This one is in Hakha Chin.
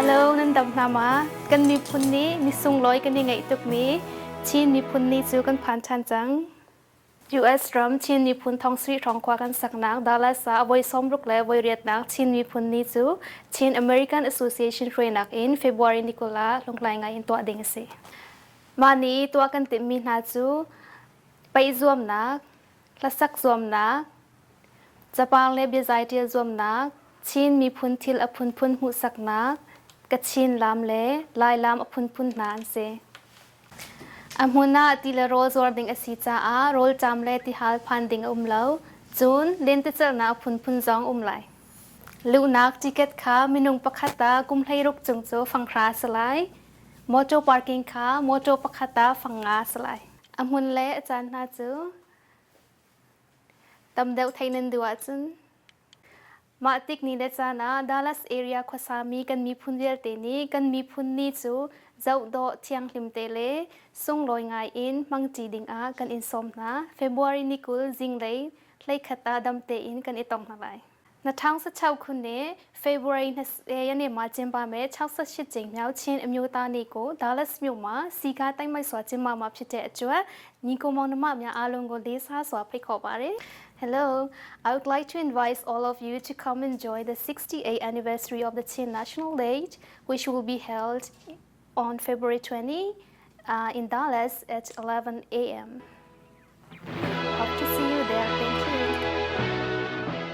Hello, nan dam hna ma? Kan miphun nih ni sunglawi kan i ngaih tukmi Chin miphun ni cu kan phan ṭhan cang. US ram Chin miphun thongsarih hrawng khua kan saknak Dallas ah voi 60 le voi riatnak Chin miphun ni cu Chin American Association hruainak in February ni 20 ah lungtlai ngai in tuah ding a si. Mah ni i tuah kan timhmi hna cu paih zuamnak, hlasak zuamnak, capar le biazai ṭial zuamnak, Chin miphun thil a phunphun hmuhsaknak, Kachin laam le Lai laam a phunphun hna an si. A hmun ah ti le rawl zuar ding a si caah rawlṭam le tihal phan ding a um lo. Cun lentecelhnak a phunphun zong um lai. Luhnak ticket kha minung pakhat ah kum 16 cung cu fanghra a si lai. Motor parking kha motor pakhat ah fangnga a si lai. A hmun le a caan hna cu tam deuh theih nan duh ahcun Mah tik ni le caan ah Dallas area khuasami kan miphun vialte nih kan miphun ni cu zohdawh thianghlim te le sunglawi ngai in hmangṭi dingah kan in sawm hna. February ni 20 zinglei 11 ah dam tein kan i tong hna lai. Na ṭhang sa chau khun ne February 20 ရက်မှာကျင်းပမယ့်68ကြိမ်မြောက်ချင်းအမျိုးသားနေ့ကို Dallas မြို့မှာစီကားတိုက်မိုက်စွာကျင်းပမှာဖြစ်တဲ့အတွက်ညီကိုမောင်နှမများအားလုံးကိုလေးစားစွာဖိတ်ခေါ်ပါတယ်။ Hello, I would like to invite all of you to come enjoy the 68th anniversary of the Chin National Day, which will be held on February 20 in Dallas at 11 a.m. Hope to see you there.